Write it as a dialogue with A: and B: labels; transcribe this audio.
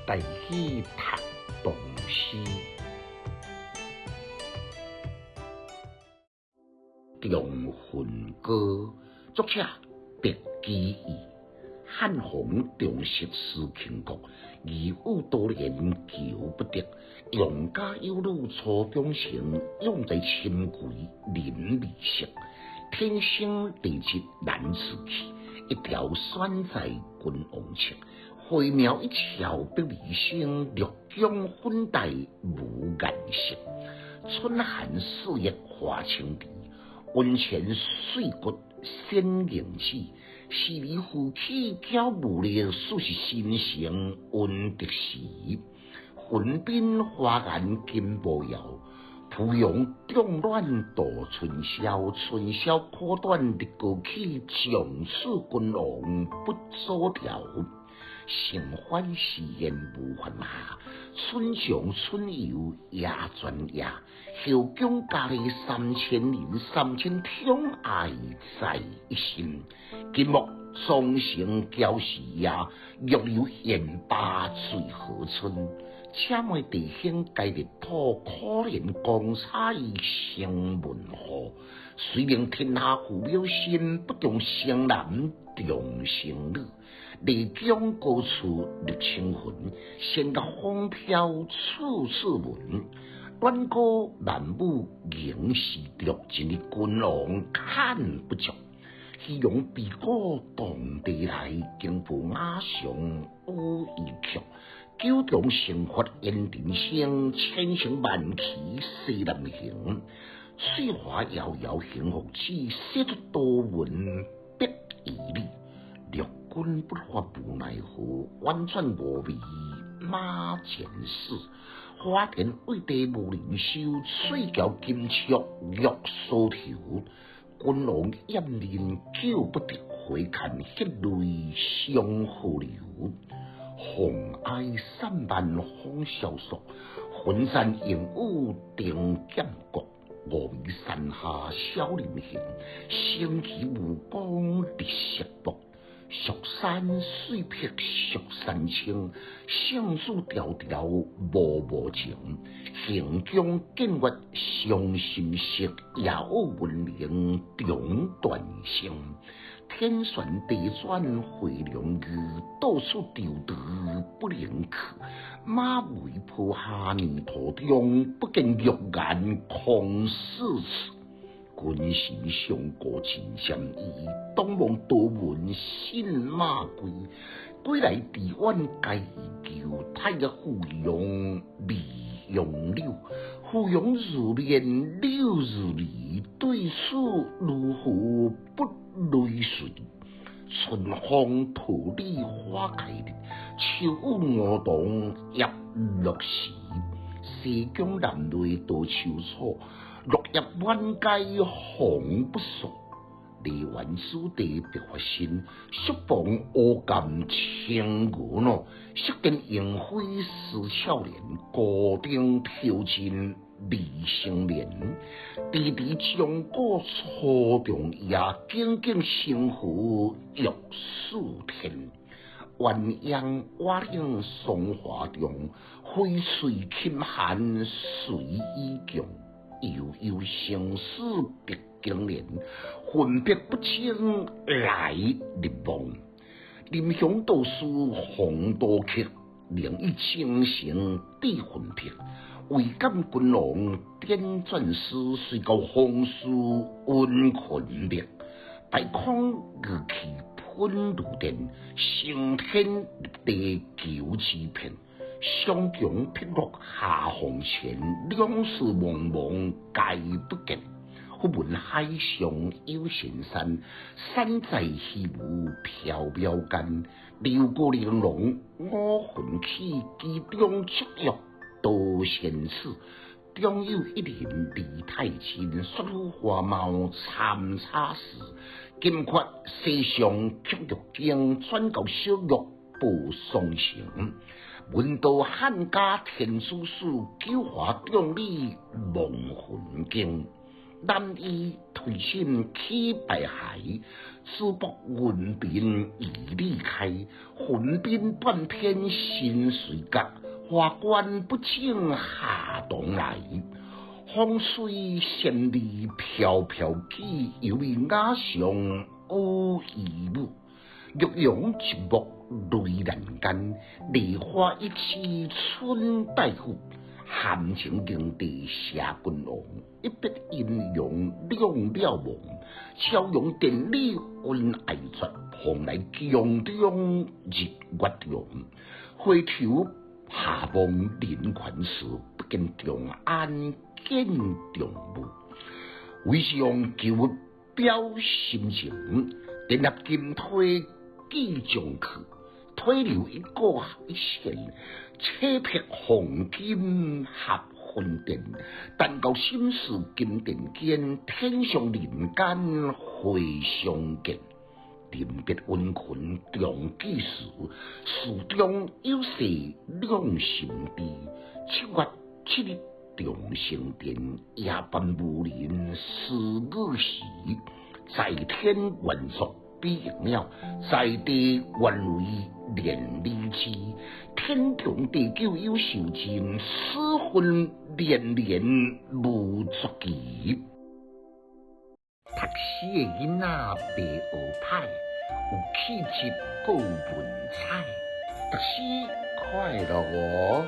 A: 台語讀唐詩。長恨歌，作者白居易。漢皇重色思傾國，義武多年求不得。楊家有女初長成，養在深閨人未識。天生麗質難自棄，一條選在君王側。花苗一俏百媚生，玉姜粉黛無顏色。春寒四月花清池，溫泉水骨鮮凝脂。是而夫妻娇無力，事是心成恩得時。雲鬢花顏金步搖，芙蓉凍卵度春宵。春宵苦短日過去，從此君王不早朝。承歡侍宴無煩下，春上春遊夜轉夜。後宮佳麗三千人，三千寵愛在一身。金木雙成嬌時夜，玉樓宴罷醉何春。請問弟兄皆入土，可憐公差成門戶。雖明天下父母心，不重生男重生女。麗江高處入青雲，仙樂風飄處處聞。挽歌萬舞凝時著，一日君王看不著。虛榮鱉鼓動地來，驚呼瓦上舞衣曲。九重成佛煙塵生，千乘萬騎西南行。翠華遙遙幸福子，寫出多聞必義理。六軍不發無奈何，婉轉無味馬前死。花田為地無人收，翠橋金粟玉梳頭。君王厭人救不得，回看血淚相河流。紅埃散漫風蕭索，雲山鸚鵡定劍國。峨眉山下小林行，升旗無功立石薄。蜀山水碧蜀山青，聖主迢迢無無情。行宮見月傷心色，夜雨聞鈴中斷聲。天旋地轉回龍宇，到處求逃不能去。馬嵬坡下泥土中，不見玉顏空四尺。君臣相顧真相依，東望多聞信馬歸。歸來池苑皆依舊，太岳芙蓉未楊柳。芙蓉如面柳如眉，對此如何不淚垂？春風桃李花開日，秋雨梧桐葉落時。西江南淚多秋草，落葉滿街紅不掃。梨園子弟白發新，雪房烏鑑青牛腦。色見螢輝思俏蓮，孤燈挑盡未成眠。直直鐘鼓初中夜，耿耿星河欲曙天。鴛鴦瓦嶺霜華重，翡翠衾寒誰與共？悠悠生死別經年，魂魄不清來日望。林香道士紅多客，靈異精神地魂魄。唯感君王點轉師，遂到風書溫魂滅。排空玉氣噴如電，升天入地求之遍。雙強劈落下黃泉，兩世茫茫皆不見。忽聞海上有神山，山在虛無縹緲間。流過玲瓏五魂起，其中祝玉多仙子。中有一人離太親，雪膚華貌參差事。金髮西上曲玉京，轉到小玉報雙成。聞道漢家天子使，九華眾裡望魂驚。男醫推開心起白海，珠箔雲鬢已離開，魂鬢半天心隨覺，花冠不請下東來。風吹仙履飄飄起，猶為瓦上烏衣舞。玉陽一幕淚難干，梨花一枝春大夫。含情凝地寫君王，一筆陰陽兩了望。朝陽殿裡恩愛絕，蓬萊宮中日月長。回頭下望林權事，不見長安見長霧。為上求表心情，電合金推記將去，推流一個一線，車劈黃金合魂殿，但求心事金殿間，天上人間會相見。臨別溫群重記事，事中有事兩心知。7月7日長生殿，夜半無人思我時，在天願作比翼鳥，在地願為連理枝。天長地久有壽盡，此恨連連無足期。讀書的囡仔袂學歹，有氣質閣有文采，讀書快樂哦。